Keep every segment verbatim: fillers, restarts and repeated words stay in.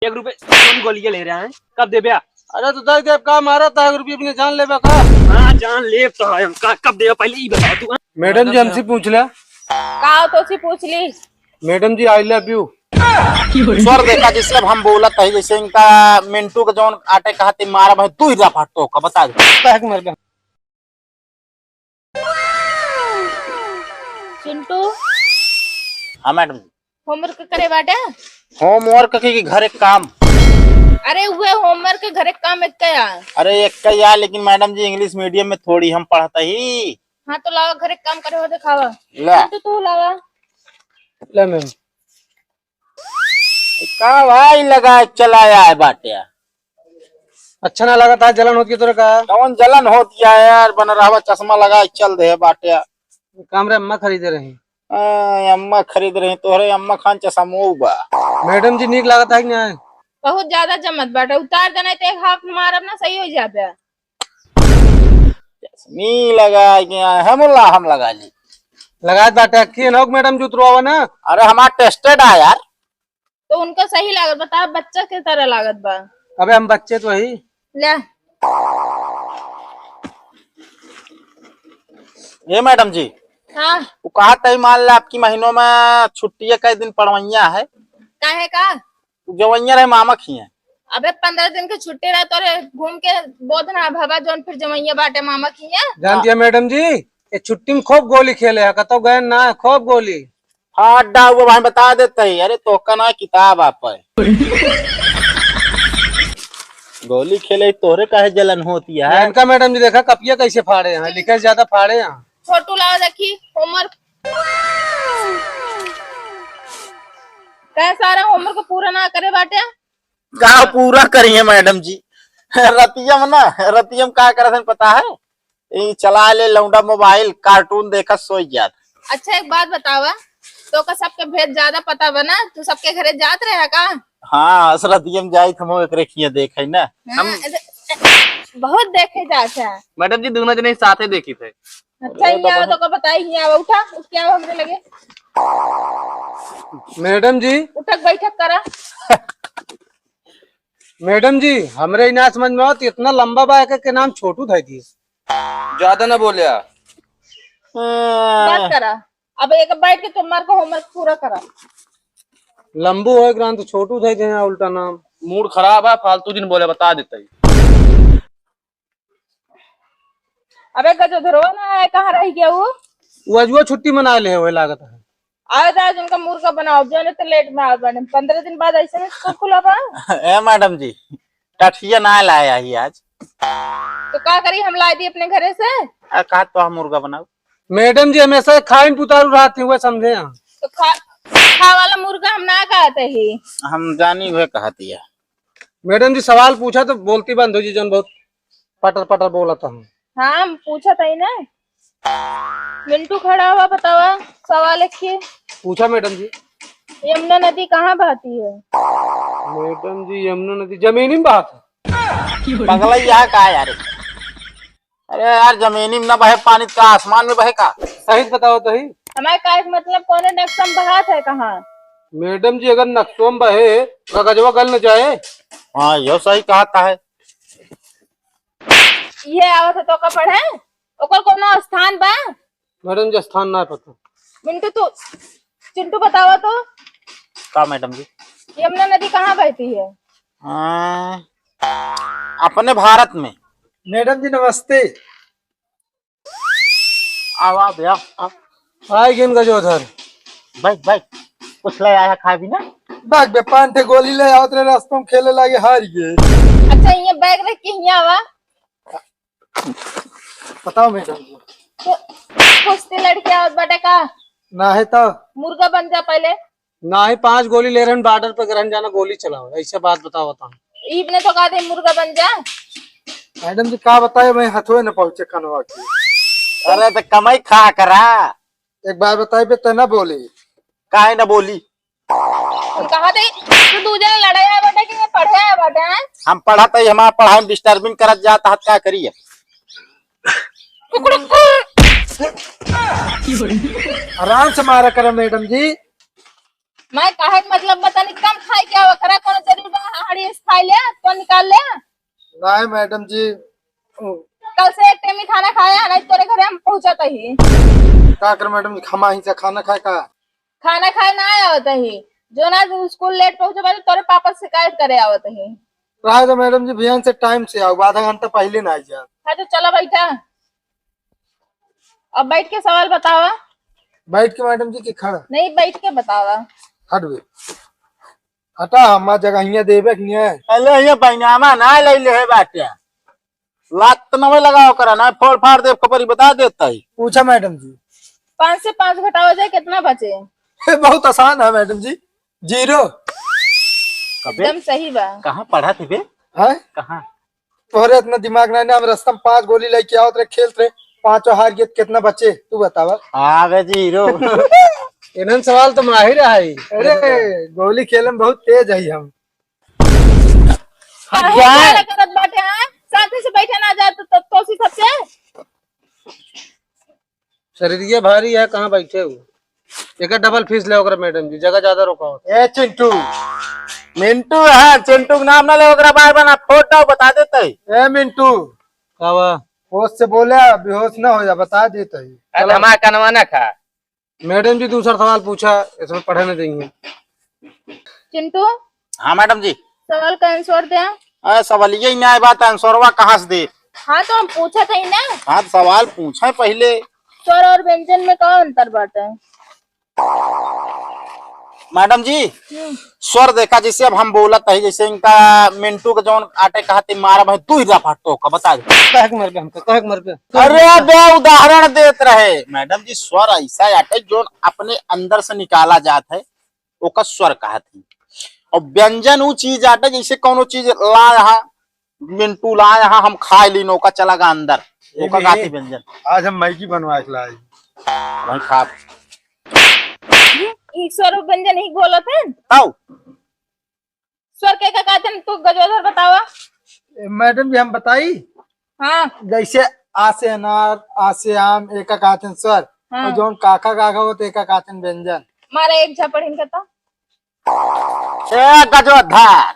एक रुपये कौन गोलियां ले रहा है, कब देबे? अरे तो दे दे, का मारा था, एक रुपये अपने जान लेबे का? हाँ, जान लेब तो है हम। का, कब देबे पहले ई बताओ तू। मैडम जी, हमसे पूछ ले। का हो, तोसे पूछ ली? मैडम जी, I love you। स्वर देखा, जिससे अब हम बोलत है, जैसे इनका मिंटू का जौन आटे कहते मारा भाई, तू ही रफा टोका, बता दे। बैग मर गया। चिंटू। हाँ मैडम। Homework करे बाटे? Homework के, के घरे काम? अरे उहे homework के घरे काम एक का? अरे एक का या, लेकिन मैडम जी English medium में थोड़ी हम पढ़ता ही। हाँ तो लावा घरे काम करे हो देखावा। ला। चिंटू तू लावा। ले मैम। का भाई लगा चलाया है बाटे? अच्छा ना लगा था, जलन होती है तोरे का? कौन जलन होती है यार, बन रहा चश्मा लगा चल दे बाटे। काम रे अम्मा खरीदे रही। आ, अम्मा खरीद रही, तोहरे अम्मा खान चश्मो बा। मैडम जी नीक लागत है कि नहीं? बहुत ज्यादा जमत बाटे, उतार देना तो एक हाथ मारब ना सही हो जाबे। चश्मी लगा के आए हैं, मुल्ला हम लगा ली। लगात बाटे, अक्खी नौक मैडम जी उतरवावा ना। अरे हमार tested आ यार। तो उनका सही लागत, बता बच्चा के तरह लागत बा। अबे हम बच्चे तो ही। ले। ए मैडम जी। हाँ। वो कहा तई मान ले आपकी महीनों में छुट्टी है, कई दिन पड़वैया है? काहे का? जवैया रहे मामा खिए। अबे पन्द्रह दिन के छुट्टी रहे तोरे घूम के बोध ना भवा जौन फिर जवैया बाटे मामा खिए। जान दिया मैडम जी, ये छुट्टी में खूब गोली खेले है, कतौ गए ना, खूब गोली। हाँ, अड्डा हुआ भाई बता देते ही। अरे तोहका ना किताब आप है। गोली खेले तोहरे काहे जलन होती है? इनका मैडम जी देखा कपिया कैसे फाड़े हैं, लिखे से ज्यादा फाड़े हैं। छोटू लाओ देखी homework। का सारा homework पूरा ना करे बाटे? का पूरा करिए मैडम जी? रतिया में ना, रतिया में का करत हन पता है? ई चला ले लौंडा mobile, cartoon देखत सोई जात। अच्छा एक बात बतावा, तोका सबके भेद ज्यादा पता बा ना, तू सबके घरे जात रहे का? हाँ, अस रतिया में जाई हम एकरे खिया देखे ना। हाँ, हम ऐसे, बहुत देखे जात है। मैडम जी दोनों जने साथे देखी थे। अच्छा, अरे यहाँ बाबा। तो को बताई, यहाँ आवा, उठा, उठ के आवा हमरे लगे। मैडम जी। उठक बैठक करा। मैडम जी, हमरे ही ना समझ में आवत, इतना लंबा बा, एके नाम छोटू धइ दिए। ज्यादा ना बोल्या। बात करा। अब एक बैठ के तुम्हार को homework पूरा करा। लंबू होए ग्राम तो छोटू धइ दिए, उल्टा नाम। Mood खराब है, फालतू जिन बोले, बता देता ही। अबे गजोधरवा ना आए, कहाँ रह गया वो? वो अजुआ छुट्टी मना ले है, वही लागत है। आए तो आज उनका मुर्गा बनाओ, जो नहीं तो late में आवे बाटे। पन्द्रह दिन बाद ऐसे नहीं स्कूल खुला बा। ए मैडम जी, टठिया ना लाया ही आज। तो का करी, हम ला दी अपने घरे से। आ, कहा तो हम मुर्गा बनाओ। मैडम जी हमेशा खाइन पुतारू रहती हुए समझे हैं। तो खा, खा वाला मुर्गा हम ना कहते ही। हम जानी हुए कहती है। मैडम जी सवाल पूछा तो बोलती बंद हो जी, जौन बहुत पटर पटर बोलत हूँ। हाँ, हम पूछत हई ना। मिंटू खड़ा हुआ, बतावा, सवाल एक ही। पूछा मैडम जी। यमुना नदी कहाँ बहती है? मैडम जी, यमुना नदी जमीनी में बहत है। पगला यहाँ का यार? अरे यार, जमीनी में ना बहे पानी का, आसमान में बहे का? सही से बताओ तो ही। हमारे का एक मतलब कौन है, नक्शा में बहत है कहाँ? मैडम जी, अगर नक्शों में बहे, कागजवा गल न जाए। हाँ, यो सही कहता है। ये आवत है तो का पढ़े? ओकर कोनो स्थान बा? मैडम जी, स्थान ना पता। मिंटू, तू, चिंटू, बतावा तो। का मैडम जी? यमुना नदी कहाँ बहती है? हाँ, अपने भारत में। मैडम जी, नमस्ते। आओ, आओ भैया, आओ। आए गिन गजोधर। बैठ, बैठ। कुछ ले आया खाए भी ना? बैग में पान ठे गोली ले आवत रहे, रास्ता में खेले लागे, हार गए। अच्छा, ये बैग रख के यहाँ आवा। बताओ मैडम जी। तो कुश्ती लड़के आवत बाटे का? ना है तो। मुर्गा बन जा पहले। ना ही पाँच गोली ले रहन, बॉर्डर पे ग्रहण जाना, गोली चलाओ, ऐसे बात बताओ, बताओ। ईब ने तो कहा दे मुर्गा बन जा। मैडम जी का बताए, मैं हथवे न पहुँचे खनवा के। अरे तो कमाई खा करा। एक बार बताए बे तो ना बोली। काहे ना बोली? हम कहा दे, तू दू जने लड़े आए बाटे कि मैं पढ़े आए बाटे, हैं? हम पढ़त हई, हमार पढ़ाई में disturbing करत जात हत, का करी अब? कुकुड़ुक। आराम से मारा करा मैडम जी। मैं काहे के मतलब बता नहीं, कम खाए क्या हो, करा कौन जरूरी बा? नहीं मैडम जी। कल से एक टाइम ही खाना खाया है, नहीं तोरे घरे हम पहुँचत ही। का कर मैडम जी, हम आही से खाना खाए का? खाना खाए ना आवत ही, जो ना स्कूल लेट पहुँचे बा, तो तोरे पापा से शिकायत करे आवत ही। रहा तो मैडम जी, बिहान से टाइम से आऊ, आधा घंटा पहले ना आ जा। हाँ, तो चला बैठा। अब बैठ के सवाल बतावा। बैठ के मैडम जी कि खड़ा? नहीं, बैठ के बतावा। हट बे, हटा, हमार जगहिया देबे कि नहीं? अरे, ये पैनामा ना ले ले है बाटे। लात तो नवे लगाओ करा ना, फोड़ फाड़ देब, खपरी बता देता ही। पूछा मैडम जी। पाँच से पाँच घटावा जाए, कितना बचे? बहुत आसान है मैडम जी, जीरो। अबे, एकदम सही बा। कहाँ पढ़ा थे बे? हैं? कहाँ? तोहरे इतना दिमाग नहीं ना, हम रास्ता में पांच गोली लेके आवत रहे, खेलत रहे, पांचों हार गए, कितना बचे? तू बतावा। हाँ बे, जीरो। इन्हन सवाल तो माहिर है। अरे, गोली खेले में बहुत तेज है हम। काहे जा। झगड़ा करत बाटे, हाँ? साथे से बैठे ना जात तो, तो, तोसी सबसे। शरीरिया भारी है, कहाँ बैठे हो? एकर डबल फीस ले ओकरा मैडम जी, जगह ज्यादा रोका हो। ए चिंटू, मिंटू है, चिंटू के नाम ना ले, ओकरा बार बार ना फोटो बता देते। ए मिंटू, का बा? होश से बोले, बेहोश ना हो जा, बता देते ही। अरे चलो। हमारा कनवा ना खा। मैडम जी दूसरा सवाल पूछा, इसमें पढ़े ना देंगे। चिंटू। हाँ मैडम जी। सवाल का आंसर दे। अरे सवालिया ही ना आए बात, आंसरवा कहाँ से दे? हाँ तो हम पूछा था ही ना। हाँ तो सवाल पूछे पहले। स्वर और व्यंजन में का अंतर बाटे? मैडम जी, हम्म। स्वर देखा, जैसे अब हम बोलत है, जैसे इनका मिंटू के जौन आटे कहते मारा भाई, तू ही दफा टोका बता दे। कहे के मर पे हमका, कहे के मर पे। अरे बे, उदाहरण देत रहे मैडम जी, स्वर ऐसा आटे जौन अपने अंदर से निकाला जात है, ओका स्वर कहत ही। और व्यंजन उ चीज आटे, जैसे कौनो चीज ला यहाँ, मिंटू ला यहाँ, हम खाए लीन, ओका चला गा अंदर, ये ओका भी कहत ही व्यंजन। आज हम मैगी बनवा के लाए। वही खा। ई स्वर व्यंजन ही बोलत है। ताऊ। स्वर के का कहत हैं, तू गजोधर बतावा। ए, मैडम जी हम बताई? हाँ। जैसे आ से अनार, आ से आम, एका कहत हैं स्वर। हाँ। और जौन काका काका होते, एका कहत हैं व्यंजन। मारा एक झापड़ इनका तो। ए गजोधर,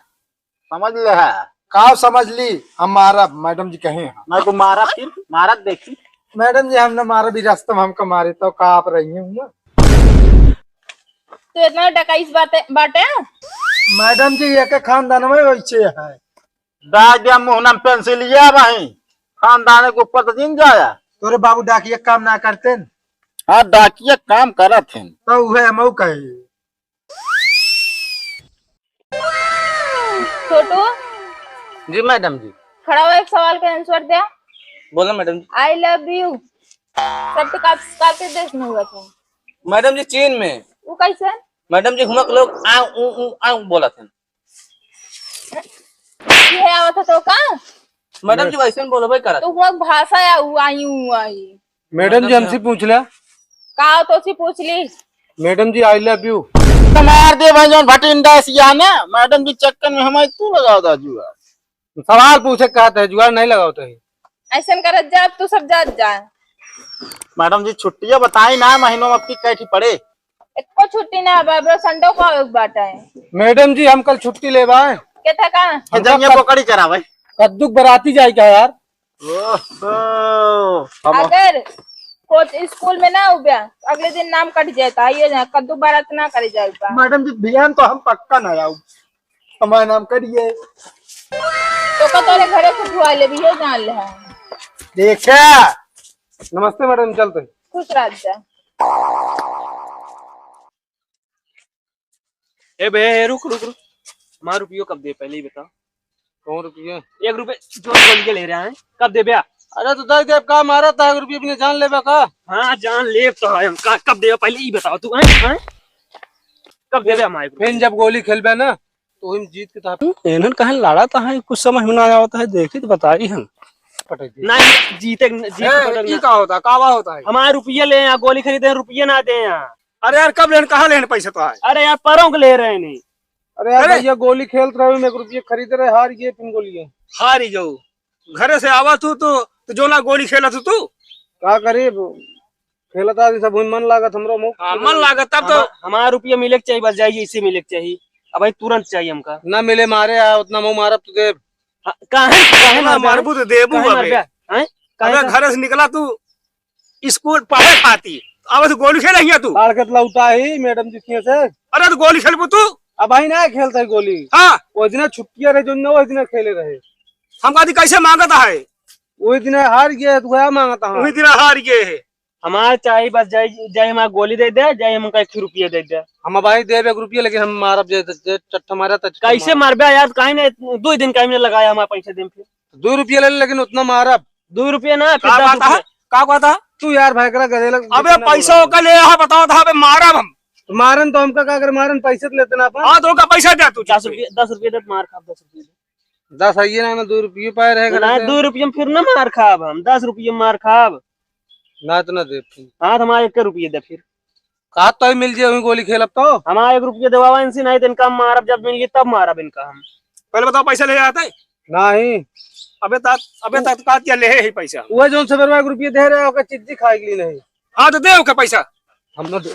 समझ ले है। का समझ ली? हम मारब, मैडम जी कहे हैं। मैं तो मारब फिर, मारब देखी। मैडम जी हम ना मारब, ई रास्ता में हमका मारे तो का आप रही हैं हुआ? तू इतना डकाइस बाटे, बाटे? मैडम जी एक खानदान में वैसे है। डाल दिया मुंह नाम पेंसिलिया भाई, खानदान के ऊपर तो दिन जाया। तोरे बाबू डाकिया काम ना करते न? हाँ डाकिया काम करत हैं। तो उहे हमहू कहे। छोटू। जी मैडम जी। खड़ा हो, एक सवाल का आंसर दे। बोलो मैडम जी। I love you शब्द का आविष्कार किस देश में हुआ था? मैडम जी चीन में। वो कैसे? मैडम जी हुआ के लोग आ ऊ ऊ आ ऊ बोला थे। ये आवत है तो का? मैडम जी वैसे बोलबे करत। तो हुआ भाषा या ऊ आई ऊ आई। मैडम जी हमसे पूछ लिया। का तो सी पूछ ली। मैडम जी I love you। तो मार दे भाई जौन भटिंडा सिया ना, मैडम जी चक्कर में हमारे तू लगाओ दाजू। सवाल पूछे कहत है, जुगाड़ नहीं लगावत है। ऐसन करत जा, अब तू सब जात जा। मैडम जी छुट्टियां बताई ना, महीनों में आपकी कैठी पड़े। एको छुट्टी ना बा, बस संडे को आवे के बाटे। मैडम जी हम कल छुट्टी लेबा है। के था का? हमका जंगिया कद-, पकड़ी करावे। कद्दू के बराती जाए का यार? ओहो, हम अगर कोच स्कूल में ना उब्या, अगले दिन नाम कट जाए, तो आइए जाए, कद्दू बारात ना करे जाए बा। मैडम जी, ध्यान तो हम पक्का ना आऊ, हमारा नाम करिए। तो का तोरे घरे कुछ हुआ ले भी हो जान ले है। देखा, नमस्ते मैडम, चलते हैं। खुश रह जा। ए बे, ए, रुक, रुक, रुक। माँ रुपयो कब दे, पहले ही बता। कौन रुपये? एक रुपये जो बोल के ले रहा है, कब दे बे? अरे तो दे दे, का मारा था, एक रुपये अपने जान लेबे का? हाँ, जान ले तो है हम। का, कब दे, पहले ही बताओ तू, हैं? हैं? कब दे बे हमारे को? फिर जब गोली खेलबे ना, तो वही में जीत के तो आप इन्हन कहें लड़ा तो है, कुछ समझ में ना आवता है, देखी तो बताई हम। पटक दी। नहीं, जीते, जीत ए, पटक ई ना। का होता, कावा होता है? हमारे रुपये ले यहाँ, गोली खरीदे, रुपये ना दे यहाँ। अरे यार, कब लेन, कहाँ लेन पैसा तो आए? अरे यार, परों के ले रहे नहीं। अरे यार अरे! भैया, गोली खेलत रहे, मैं एक रुपये खरीद रहे, हार गए, तुम गोली है। हार ही जाओ। घरे से आवा तू तो, तो जो ना गोली खेला तू, तू। का करे, खेलत आदमी सब हुई मन लागत हमरो मुँह। हाँ, मन लागत तब तो। हमार, हमार रुपया मिले के चाहिए, बस जाइए, इसे मिले के चाहिए। अब भाई तुरंत चाहिए हमका। ना मिले मारे, आ, उतना मुँह मारब तो देब। हाँ, काहे, काहे इतना मारबे? मारबू तो देबू काहे अबे। मारबे? हैं? काहे अबे का? घर से निकला तू स्कूल पढ़े खाती, अब तू गोली खेले हिया तू। बाढ़ के लौटा ही मैडम जी किए से। अरे तो गोली खेलबू तू? अब भाई ना खेलता है गोली। हाँ। वो दिन छुट्टियां रहे जो ना, वो दिन खेले रहे। हम कहती कैसे मांगता है? वही दिन हार गए, तू गया मांगता है। वही दिन हार गए है। हमार चाही बस जाई, जाई हमार गोली दे दे, जाई हमका एक रुपया दे दे। हम भाई देब एक रुपया, लेकिन हम मारब जे, जे चट्टा मारा त चट्टा कैसे मारब। मारबे यार? काहे ने दो दिन काहे ने लगाया हमार पैसा देम फिर? दो रुपया ले ले, लेकिन उतना मारब। दो रुपया ना, फिर का दस बात है? रुपया। का बात है? तू यार भाई करा गधे लग अबे पैसा ओका ले आ, बताओ था, अबे मारब हम। तो मारन तो हमका का अगर मारन पैसे तो लेते ना अपन। हाँ, तो ओका पैसा दे तू। दस रुपया, दस रुपया दे, मार खा, दस रुपया दे। दस आइए ना, ना दो रुपये पाए रहेगा ना, लेकिन। दो रुपये में फिर ना मार खाब हम, दस रुपये में मार खाब। ना तो ना दे फिर। हाँ, तो हमारा एक रुपये दे फिर। कहा तो ही मिल जाए, वहीं गोली खेलब तो। हमारा एक रुपये देवावा इनसे, नहीं तो इनका हम मारब, जब मिल गई तब मारब इनका हम। पहले बताओ, पैसा ले आते? नहीं। अबे तात, अबे तात का क्या ले है पैसा? वो जो सवेरवा एक रुपये दे रहे हो, ओकर चिज्जी खाए के लिए नहीं। हाँ, तो दे ओकर पैसा। हम ना दे।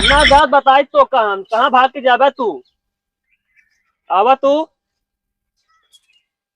ना जात बताई तो कहाँ, कहाँ भाग के जाबा तू? आवा तू।